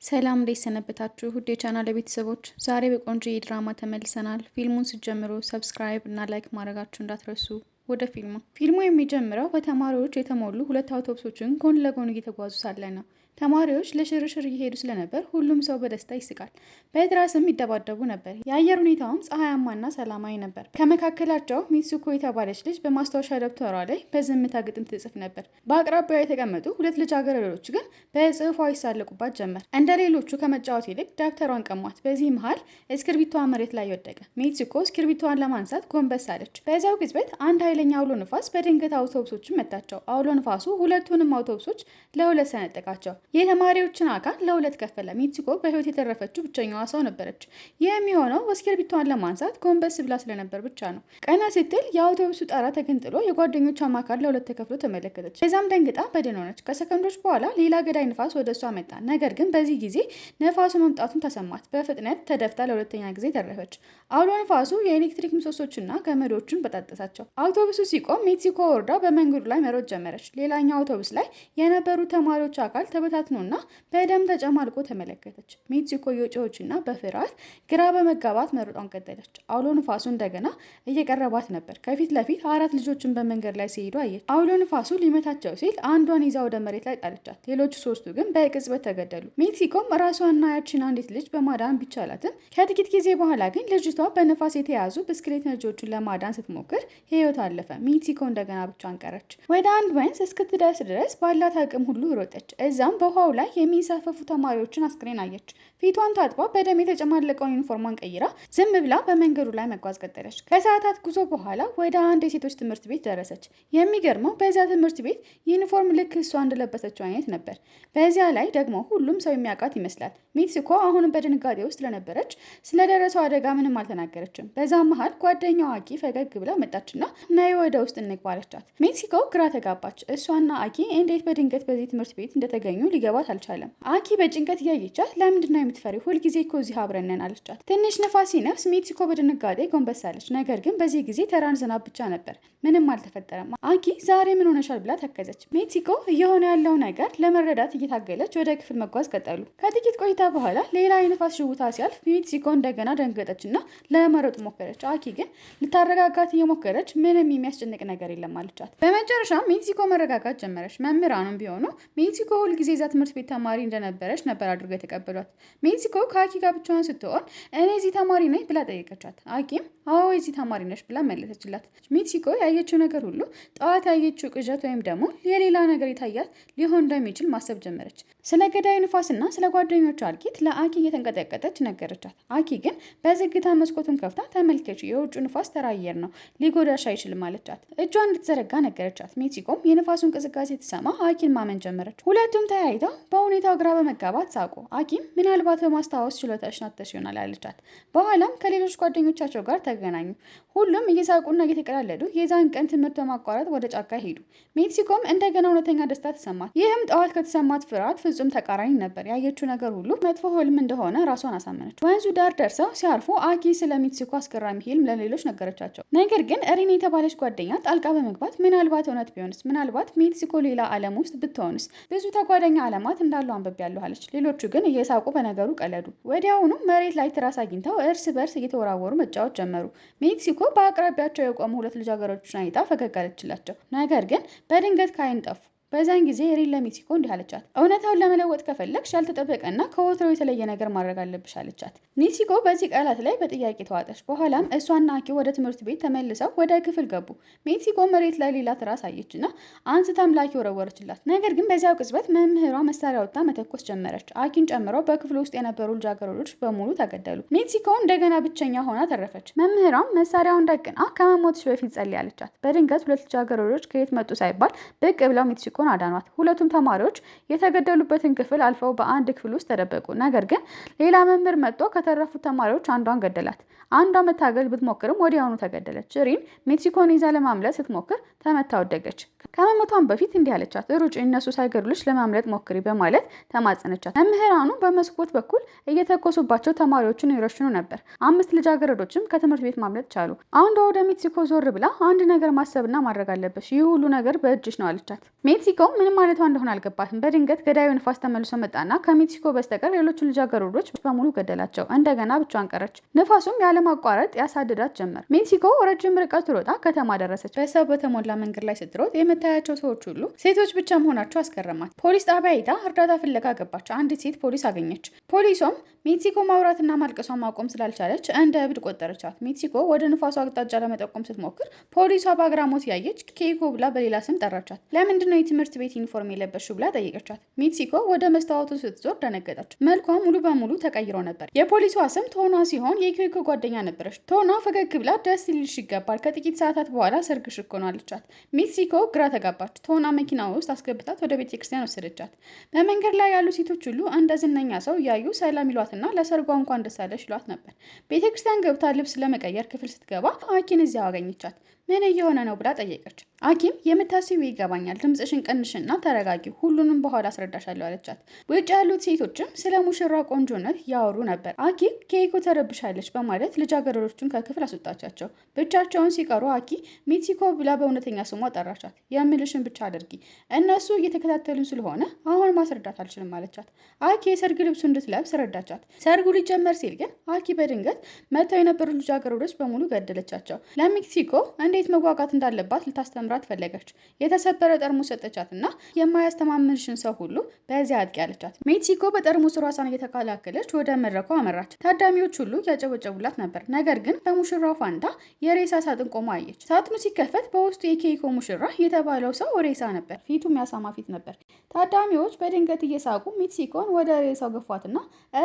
ሰላም እንዴት ሰነበታችሁ? ውድ የቻናል ቤተሰቦች፣ ዛሬ በቆንጆ የድራማ ተመልሰናል። ፊልሙን ስትጀምሩ subscribe እና like ማድረጋችሁ እንዳትረሱ። ወደ ፊልሙ። ፊልሙ የሚጀምረው በተማሪዎች የተሞሉ ሁለት አውቶቡሶችን ጎን ለጎን እየተጓዙ ሳለ ነው። ተማሪዎች ለሽርሽር እየሄዱ ስለነበር ሁሉም ሰው በደስታ ይስቃል። በትራስም ይደባደቡ ነበር። የአየር ሁኔታውም ፀሐያማና ሰላማዊ ነበር። ከመካከላቸው ሚትሱኮ የተባለች ልጅ በማስታወሻ ደብተሯ ላይ በዝምታ ግጥም ትጽፍ ነበር። በአቅራቢያው የተቀመጡ ሁለት ልጃገረዶች ግን በጽሑፏ ይሳለቁባት ጀመር። እንደ ሌሎቹ ከመጫወት ይልቅ ደብተሯን ቀሟት። በዚህ መሃል እስክርቢቶዋ መሬት ላይ ወደቀ። ሚትሱኮ እስክርቢቶዋን ለማንሳት ጎንበስ አለች። በዚያው ቅጽበት አንድ ኃይለኛ አውሎ ንፋስ በድንገት አውቶቡሶችን መታቸው። አውሎ ንፋሱ ሁለቱንም አውቶቡሶች ለሁለት ሰነጠቃቸው። የተማሪዎችን አካል ለሁለት ከፈለ። ሚትሱኮ በሕይወት የተረፈችው ብቸኛዋ ሰው ነበረች። ይህ የሚሆነው እስክርቢቶዋን ለማንሳት ጎንበስ ብላ ስለነበር ብቻ ነው። ቀና ስትል የአውቶቡሱ ጣራ ተገንጥሎ የጓደኞቿን አካል ለሁለት ተከፍሎ ተመለከተች። ከዛም ደንግጣ በድን ሆነች። ከሰከንዶች በኋላ ሌላ ገዳይ ንፋስ ወደ እሷ መጣ። ነገር ግን በዚህ ጊዜ ነፋሱ መምጣቱን ተሰማት። በፍጥነት ተደፍታ ለሁለተኛ ጊዜ ተረፈች። አውሎ ንፋሱ የኤሌክትሪክ ምሰሶችና ገመዶችን በጣጠሳቸው። አውቶቡሱ ሲቆም ሚትሱኮ ወርዳ በመንገዱ ላይ መሮጥ ጀመረች። ሌላኛው አውቶቡስ ላይ የነበሩ ተማሪዎች አካል ተበታትኖና በደም ተጨማልቆ ተመለከተች። ሚትሱኮ እየጮኸችና በፍርሃት ግራ በመጋባት መሮጧን ቀጠለች። አውሎ ንፋሱ እንደገና እየቀረባት ነበር። ከፊት ለፊት አራት ልጆችን በመንገድ ላይ ሲሄዱ አየች። አውሎ ንፋሱ ሊመታቸው ሲል አንዷን ይዛ ወደ መሬት ላይ ጣለቻት። ሌሎቹ ሶስቱ ግን በቅጽበት ተገደሉ። ሚትሱኮም ራሷንና ያችን አንዲት ልጅ በማዳን ቢቻላትም ከጥቂት ጊዜ በኋላ ግን ልጅቷ በንፋስ የተያዙ ብስክሌት ነጂዎችን ለማዳን ስትሞክር ሕይወቷ አለፈ። ሚትሱኮ እንደገና ብቻዋን ቀረች። ወደ አንድ ወንዝ እስክትደርስ ድረስ ባላት አቅም ሁሉ ሮጠች። እዛም በውሃው ላይ የሚንሳፈፉ ተማሪዎችን አስክሬን አየች። ፊቷን ታጥባ በደም የተጨማለቀውን ዩኒፎርሟን ቀይራ ዝም ብላ በመንገዱ ላይ መጓዝ ቀጠለች። ከሰዓታት ጉዞ በኋላ ወደ አንድ የሴቶች ትምህርት ቤት ደረሰች። የሚገርመው በዚያ ትምህርት ቤት ዩኒፎርም ልክ እሷ እንደለበሰችው አይነት ነበር። በዚያ ላይ ደግሞ ሁሉም ሰው የሚያውቃት ይመስላል። ሚትሱኮ አሁንም በድንጋጤ ውስጥ ስለነበረች ስለደረሰው አደጋ ምንም አልተናገረችም። በዛ መሀል ጓደኛዋ አኪ ፈገግ ብላ መጣችና ነይ ወደ ውስጥ እንግባ አለቻት። ሚትሱኮ ግራ ተጋባች። እሷና አኪ እንዴት በድንገት በዚህ ትምህርት ቤት እንደተገኙ ሊገባት አልቻለም። አኪ በጭንቀት እያየቻት ለምንድን ነው የምትፈሪው? ሁልጊዜ እኮ እዚህ አብረን ነን አለቻት። ትንሽ ንፋስ ሲነፍስ ሚትሱኮ በድንጋጤ ጎንበስ አለች። ነገር ግን በዚህ ጊዜ ተራን ዝናብ ብቻ ነበር። ምንም አልተፈጠረም። አኪ ዛሬ ምን ሆነሻል ብላ ተከዘች። ሚትሱኮ እየሆነ ያለው ነገር ለመረዳት እየታገለች ወደ ክፍል መጓዝ ቀጠሉ። ከጥቂት ቆይታ በኋላ ሌላ የንፋስ ሽውታ ሲያልፍ ሚትሱኮ እንደገና ደንገጠችና ለመሮጥ ሞከረች። አኪ ግን ልታረጋጋት እየሞከረች ምንም የሚያስጨንቅ ነገር የለም አለቻት። በመጨረሻም ሚትሱኮ መረጋጋት ጀመረች። መምህራኑም ቢሆኑ ሚትሱኮ ሁልጊዜ እዛ ትምህርት ቤት ተማሪ እንደነበረች ነበር አድርገው የተቀበሏት። ሚትሱኮ ከአኪ ጋር ብቻዋን ስትሆን እኔ እዚህ ተማሪ ነኝ ብላ ጠየቀቻት። አኪም አዎ የዚህ ተማሪ ነሽ ብላ መለሰችላት። ሚትሱኮ ያየችው ነገር ሁሉ ጠዋት ያየችው ቅዠት ወይም ደግሞ የሌላ ነገር የታያት ሊሆን እንደሚችል ማሰብ ጀመረች። ስለ ገዳዩ ንፋስና ስለ ጓደኞቿ እልቂት ለአኪ እየተንቀጠቀጠች ነገረቻት። አኪ ግን በዝግታ መስኮቱን ከፍታ ተመልከች፣ የውጩ ንፋስ ተራ አየር ነው፣ ሊጎዳሽ አይችልም አለቻት። እጇን እንድትዘረጋ ነገረቻት። ሚትሱኮም የንፋሱን ቅዝቃዜ ስትሰማ አኪን ማመን ጀመረች። ሁለቱም ተያይተው በሁኔታው ግራ በመጋባት ሳቁ። አኪም ምናልባት በማስታወስ ችሎታሽን አጥተሽ ይሆናል አለቻት። በኋላም ከሌሎች ጓደኞቻቸው ጋር ተገናኙ። ሁሉም እየሳቁና እየተቀላለዱ የዛን ቀን ትምህርት በማቋረጥ ወደ ጫካ ሄዱ። ሚትሱኮም እንደገና እውነተኛ ደስታ ተሰማት። ይህም ጠዋት ከተሰማት ፍርሃት ፍጹም ተቃራኒ ነበር። ያየችው ነገር ሁሉ መጥፎ ህልም እንደሆነ ራሷን አሳመነች። ወንዙ ዳር ደርሰው ሲያርፉ አኪ ስለ ሚትሱኮ አስገራሚ ህልም ለሌሎች ነገረቻቸው። ነገር ግን ሪን የተባለች ጓደኛ ጣልቃ በመግባት ምናልባት እውነት ቢሆንስ፣ ምናልባት ሚትሱኮ ሌላ ዓለም ውስጥ ብትሆንስ፣ ብዙ ተጓዳኝ ዓለማት እንዳሉ አንብቤያለሁ አለች። ሌሎቹ ግን እየሳቁ በነገሩ ቀለዱ። ወዲያውኑ መሬት ላይ ትራስ አግኝተው እርስ በርስ እየተወራወሩ መጫወት ጀመሩ። ሚትሱኮ በአቅራቢያቸው የቆሙ ሁለት ልጃገረዶችን አይታ ፈገግ አለችላቸው። ነገር ግን በድንገት ከዓይን ጠፉ። በዛን ጊዜ ሪን ለሚትሱኮ እንዲህ አለቻት፣ እውነታውን ለመለወጥ ከፈለግሽ ያልተጠበቀና ከወትሮው የተለየ ነገር ማድረግ አለብሽ አለቻት። ሚትሱኮ በዚህ ቃላት ላይ በጥያቄ ተዋጠች። በኋላም እሷና አኪ ወደ ትምህርት ቤት ተመልሰው ወደ ክፍል ገቡ። ሚትሱኮ መሬት ላይ ሌላ ትራስ አየችና አንስታም ላኪ ወረወረችላት። ነገር ግን በዚያው ቅጽበት መምህሯ መሳሪያ ወጥታ መተኮስ ጀመረች። አኪን ጨምሮ በክፍሉ ውስጥ የነበሩ ልጃገረዶች በሙሉ ተገደሉ። ሚትሱኮ እንደገና ብቸኛ ሆና ተረፈች። መምህሯም መሳሪያውን ደቅና ከመሞትሽ በፊት ጸልይ አለቻት። በድንገት ሁለት ልጃገረዶች ከየት መጡ ሳይባል ብቅ ብለው ሚትሱኮን አዳኗት። ሁለቱም ተማሪዎች የተገደሉበትን ክፍል አልፈው በአንድ ክፍል ውስጥ ተደበቁ። ነገር ግን ሌላ መምህር መጥቶ ከተረፉት ተማሪዎች አንዷን ገደላት። አንዷ መታገል ብትሞክርም ወዲያውኑ ተገደለች። ሪን ሚትሱኮን ይዛ ለማምለጥ ስትሞክር ተመታ ወደቀች። ከመሞቷም በፊት እንዲህ አለቻት፣ ሩጪ፣ እነሱ ሳይገድሉሽ ለማምለጥ ሞክሪ በማለት ተማጸነቻት። መምህራኑ በመስኮት በኩል እየተኮሱባቸው ተማሪዎችን ይረሽኑ ነበር። አምስት ልጃገረዶችም ከትምህርት ቤት ማምለጥ ቻሉ። አንዷ ወደ ሚትሱኮ ዞር ብላ አንድ ነገር ማሰብና ማድረግ አለብሽ፣ ይህ ሁሉ ነገር በእጅሽ ነው አለቻት። ሚትሱኮ ሜክሲኮ ምንም ማለቷ እንደሆነ አልገባትም። በድንገት ገዳዩ ንፋስ ተመልሶ መጣና ከሜክሲኮ በስተቀር ሌሎችን ልጃገረዶች በሙሉ ገደላቸው። እንደገና ብቻዋን ቀረች። ንፋሱም ያለማቋረጥ ያሳድዳት ጀመር። ሜክሲኮ ረጅም ርቀት ሮጣ ከተማ ደረሰች። በሰው በተሞላ መንገድ ላይ ስትሮጥ የምታያቸው ሰዎች ሁሉ ሴቶች ብቻ መሆናቸው አስገረማት። ፖሊስ ጣቢያ ሄዳ እርዳታ ፍለጋ ገባች። አንዲት ሴት ፖሊስ አገኘች። ፖሊሷም ሜክሲኮ ማውራትና ማልቀሷን ማቆም ስላልቻለች እንደ እብድ ቆጠረቻት። ሜክሲኮ ወደ ንፋሱ አቅጣጫ ለመጠቆም ስትሞክር ፖሊሷ በአግራሞት ያየች ኬይኮ ብላ በሌላ ስም ጠራቻት። ለምንድነው የትምህርት ቤት ዩኒፎርም የለበስሽው ብላ ጠየቀቻት። ሜክሲኮ ወደ መስታወቱ ስትዞር ደነገጠች። መልኳ ሙሉ በሙሉ ተቀይሮ ነበር። የፖሊሷ ስም ቶና ሲሆን የኬይኮ ጓደኛ ነበረች። ቶና ፈገግ ብላ ደስ ሊልሽ ይገባል፣ ከጥቂት ሰዓታት በኋላ ሰርግሽ እኮ ነው አለቻት። ሜክሲኮ ግራ ተጋባች። ቶና መኪና ውስጥ አስገብታት ወደ ቤተክርስቲያን ወሰደቻት። በመንገድ ላይ ያሉ ሴቶች ሁሉ እንደ ዝነኛ ሰው እያዩ ሰላም ይሏትና ለሰርጓ እንኳን ደስ አለሽ ይሏት ነበር። ቤተክርስቲያን ገብታ ልብስ ለመቀየር ክፍል ስትገባ አኪን እዚያው አገኘቻት። ምን እየሆነ ነው ብላ ጠየቀች። አኪም የምታስቢው ይገባኛል፣ ድምፅሽን ቀንሽና ተረጋጊ፣ ሁሉንም በኋላ አስረዳሻለሁ አለቻት። ውጭ ያሉት ሴቶችም ስለ ሙሽራ ቆንጆነት ያወሩ ነበር። አኪ ኬይኮ ተረብሻለች በማለት ልጃገረዶቹን ከክፍል አስወጣቻቸው። ብቻቸውን ሲቀሩ አኪ ሜክሲኮ ብላ በእውነተኛ ስሟ ጠራቻት። የምልሽን ብቻ አድርጊ፣ እነሱ እየተከታተሉን ስለሆነ አሁን ማስረዳት አልችልም አለቻት። አኪ የሰርግ ልብሱ እንድትለብስ ረዳቻት። ሰርጉ ሊጀመር ሲል ግን አኪ በድንገት መጥተው የነበሩ ልጃገረዶች በሙሉ ገደለቻቸው። ለሜክሲኮ እንዴት መዋጋት እንዳለባት ልታስተምራት ፈለገች። የተሰበረ ጠርሙስ ሰጠቻትና የማያስተማምንሽን ሰው ሁሉ በዚያ አጥቂ አለቻት። ሜክሲኮ በጠርሙስ ራሷን እየተከላከለች ወደ መድረኩ አመራች። ታዳሚዎች ሁሉ እያጨበጨቡላት ነበር። ነገር ግን በሙሽራው ፋንታ የሬሳ ሳጥን ቆሞ አየች። ሳጥኑ ሲከፈት በውስጡ የኬይኮ ሙሽራ የተባለው ሰው ሬሳ ነበር። ፊቱም ያሳማ ፊት ነበር። ታዳሚዎች በድንገት እየሳቁ ሜክሲኮን ወደ ሬሳው ገፏትና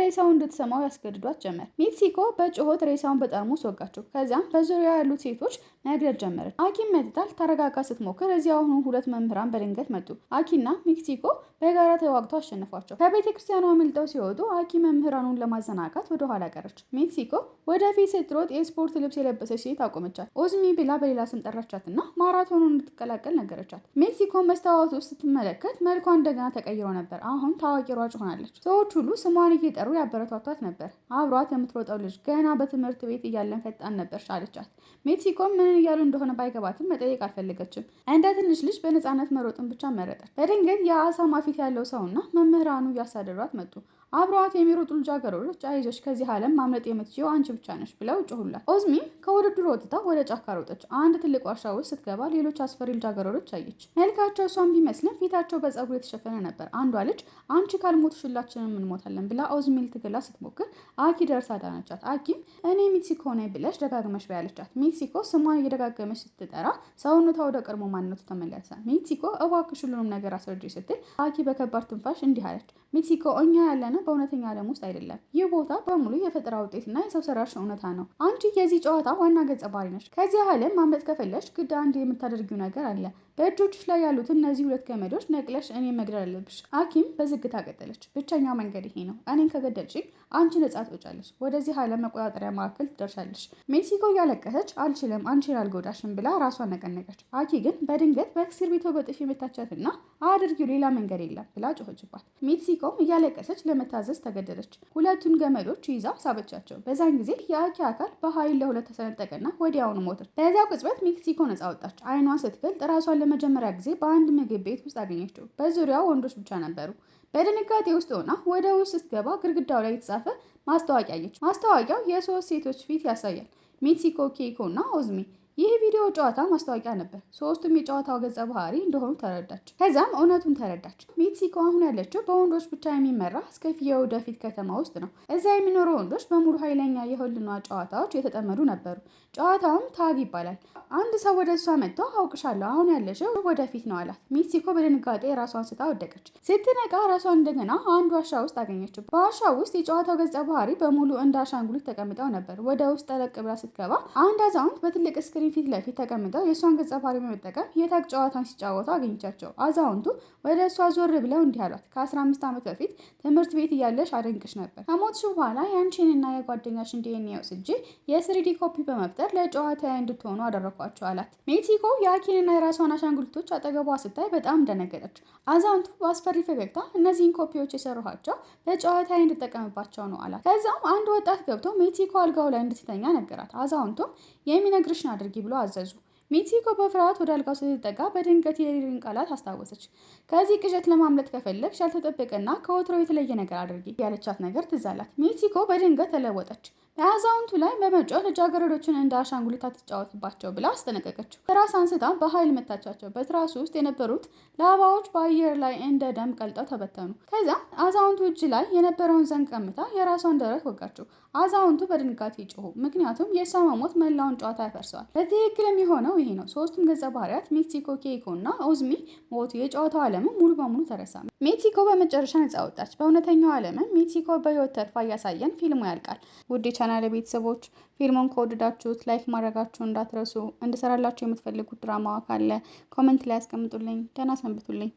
ሬሳው እንድትሰማው ያስገድዷት ጀመር። ሜክሲኮ በጩኸት ሬሳውን በጠርሙስ ወጋቸው። ከዚያም በዙሪያው ያሉት ሴቶች መግደል ጀመረች። አኪም መጥታ ልታረጋጋ ስትሞክር እዚያውኑ ሁለት መምህራን በድንገት መጡ። አኪና ሜክሲኮ በጋራ ተዋግተው አሸነፏቸው። ከቤተ ክርስቲያኑ አምልጠው ሲወጡ አኪ መምህራኑን ለማዘናጋት ወደ ኋላ ቀረች። ሜክሲኮ ወደፊት ስትሮጥ የስፖርት ልብስ የለበሰች ሴት አቆመቻት። ኦዝሚ ብላ በሌላ ስም ጠራቻትና ማራቶኑን እንድትቀላቀል ነገረቻት። ሜክሲኮ መስታወት ውስጥ ስትመለከት መልኳ እንደገና ተቀይሮ ነበር። አሁን ታዋቂ ሯጭ ሆናለች። ሰዎች ሁሉ ስሟን እየጠሩ ያበረታቷት ነበር። አብሯት የምትሮጠው ልጅ ገና በትምህርት ቤት እያለን ፈጣን ነበርሽ አለቻት። ሜክሲኮ ምን እያሉ እንደሆነ ባይገባትም መጠየቅ አልፈለገችም። እንደ ትንሽ ልጅ በነፃነት መሮጥን ብቻ መረጠች። በድንገት የአሳማ ፊት ያለው ሰውና መምህራኑ እያሳደዷት መጡ። አብረዋት የሚሮጡ ልጃገረዶች አይዞሽ፣ ከዚህ ዓለም ማምለጥ የምትችይው አንቺ ብቻ ነሽ ብለው ጮሁላት። ኦዝሚም ከውድድሩ ወጥታ ወደ ጫካ ሮጠች። አንድ ትልቅ ዋሻ ውስጥ ስትገባ ሌሎች አስፈሪ ልጃገረዶች አየች። መልካቸው እሷን ቢመስልም ፊታቸው በፀጉር የተሸፈነ ነበር። አንዷ ልጅ አንቺ ካልሞትሽ ሁላችንም እንሞታለን ብላ ኦዝሚ ልትገላት ስትሞክር አኪ ደርሳ አዳነቻት። አኪም እኔ ሜክሲኮ ነኝ ብለሽ ደጋግመሽ በይ አለቻት። ሜክሲኮ ስሟን እየደጋገመች ስትጠራ ሰውነቷ ወደ ቀድሞ ማንነቱ ተመለሰ። ሜክሲኮ እባክሽ ሁሉንም ነገር አስረጂ ስትል አኪ በከባድ ትንፋሽ እንዲህ አለች። ሜክሲኮ እኛ ያለነው በእውነተኛ ዓለም ውስጥ አይደለም። ይህ ቦታ በሙሉ የፈጠራ ውጤትና የሰው ሰራሽ እውነታ ነው። አንቺ የዚህ ጨዋታ ዋና ገጸ ባህሪ ነሽ። ከዚህ ዓለም ማምለጥ ከፈለሽ ግድ አንድ የምታደርጊው ነገር አለ። በእጆችሽ ላይ ያሉትን እነዚህ ሁለት ገመዶች ነቅለሽ እኔ መግደል አለብሽ። አኪም በዝግታ ቀጠለች። ብቸኛው መንገድ ይሄ ነው። እኔን ከገደልሽኝ አንቺ ነጻ ትወጫለሽ። ወደዚህ ዓለም መቆጣጠሪያ ማዕከል ትደርሻለሽ። ሜክሲኮ እያለቀሰች አልችልም፣ አንቺን አልጎዳሽም ብላ ራሷን ነቀነቀች። አኪ ግን በድንገት በእስክሪብቶ በጥፊ መታቻትና አድርጊው፣ ሌላ መንገድ የለም ብላ ጮኸችባት። ሜክሲኮም እያለቀሰች ለመታዘዝ ተገደደች። ሁለቱን ገመዶች ይዛ ሳበቻቸው። በዛን ጊዜ የአኪ አካል በኃይል ለሁለት ተሰነጠቀና ወዲያውኑ ሞተች። በዚያው ቅጽበት ሜክሲኮ ነጻ ወጣች። አይኗን ስትገልጥ ራሷን ለመጀመሪያ ጊዜ በአንድ ምግብ ቤት ውስጥ አገኘችው። በዙሪያው ወንዶች ብቻ ነበሩ። በድንጋጤ ውስጥ ሆና ወደ ውስጥ ስትገባ ግድግዳው ላይ የተጻፈ ማስታወቂያ አየች። ማስታወቂያው የሶስት ሴቶች ፊት ያሳያል። ሜክሲኮ፣ ኬይኮ እና ኦዝሚ። ይህ ቪዲዮ ጨዋታ ማስታወቂያ ነበር። ሶስቱም የጨዋታው ገጸ ባህሪ እንደሆኑ ተረዳች። ከዛም እውነቱን ተረዳች። ሜክሲኮ አሁን ያለችው በወንዶች ብቻ የሚመራ አስከፊ የወደፊት ከተማ ውስጥ ነው። እዛ የሚኖሩ ወንዶች በሙሉ ኃይለኛ የህሊና ጨዋታዎች የተጠመዱ ነበሩ። ጨዋታውም tag ይባላል። አንድ ሰው ወደ እሷ መጥቶ አውቅሻለሁ፣ አሁን ያለሽው ወደፊት ነው አላት። ሜክሲኮ በድንጋጤ ራሷን ስታ ወደቀች። ስትነቃ ራሷን እንደገና አንድ ዋሻ ውስጥ አገኘችው። በዋሻ ውስጥ የጨዋታው ገጸ ባህሪ በሙሉ እንደ አሻንጉሊት ተቀምጠው ነበር። ወደ ውስጥ ጠለቅ ብላ ስትገባ አንድ አዛውንት በትልቅ screen ፊት ለፊት ተቀምጠው የእሷን ገጸ ባህሪ በመጠቀም የ tag ጨዋታን ሲጫወቱ አገኘቻቸው። አዛውንቱ ወደ እሷ ዞር ብለው እንዲህ አሏት። ከ15 ዓመት በፊት ትምህርት ቤት እያለሽ አደንቅሽ ነበር። ከሞትሽ በኋላ ያንቺንና የጓደኛሽን ዲኤንኤ ወስጄ የ 3D copy በመፍጠር ለጨዋታ እንድትሆኑ አደረኳቸው አላት። ሜክሲኮ የአኪንና የራሷን አሻንጉሊቶች አጠገቧ ስታይ በጣም ደነገጠች። አዛውንቱ በአስፈሪ ፈገግታ እነዚህን ኮፒዎች የሰራኋቸው ለጨዋታ እንድጠቀምባቸው ነው አላት። ከዛም አንድ ወጣት ገብቶ ሜክሲኮ አልጋው ላይ እንድትተኛ ነገራት። አዛውንቱም የሚነግርሽን አድርጊ ብሎ አዘዙ። ሜክሲኮ በፍርሃት ወደ አልጋው ስትጠጋ በድንገት የሪሪን ቃላት አስታወሰች። ከዚህ ቅዠት ለማምለጥ ከፈለግሽ ያልተጠበቀና ከወትሮ የተለየ ነገር አድርጊ ያለቻት ነገር ትዝ አላት። ሜክሲኮ በድንገት ተለወጠች። በአዛውንቱ ላይ በመጮህ ልጃገረዶችን እንደ አሻንጉሊት አትጫወትባቸው ብላ አስጠነቀቀችው። ትራስ አንስታ በኃይል መታቻቸው። በትራሱ ውስጥ የነበሩት ላባዎች በአየር ላይ እንደ ደም ቀልጠው ተበተኑ። ከዚያም አዛውንቱ እጅ ላይ የነበረውን ዘንግ ቀምታ የራሷን ደረት ወጋችው። አዛውንቱ በድንጋጤ ጮሁ። ምክንያቱም የእሷ መሞት መላውን ጨዋታ ያፈርሰዋል። በትክክል የሚሆነው ይሄ ነው። ሶስቱም ገጸ ባህሪያት ሜክሲኮ፣ ኬይኮ እና ኦዝሚ ሞቱ። የጨዋታው ዓለምም ሙሉ በሙሉ ተረሳ። ሜክሲኮ በመጨረሻ ነጻ ወጣች። በእውነተኛው ዓለምም ሜክሲኮ በህይወት ተርፋ እያሳየን ፊልሙ ያልቃል። ውድ የቻናል ቤተሰቦች፣ ፊልሙን ከወደዳችሁት like ማድረጋችሁ እንዳትረሱ። እንድሰራላችሁ የምትፈልጉት ድራማ ካለ comment ላይ ያስቀምጡልኝ። ደህና ሰንብቱልኝ።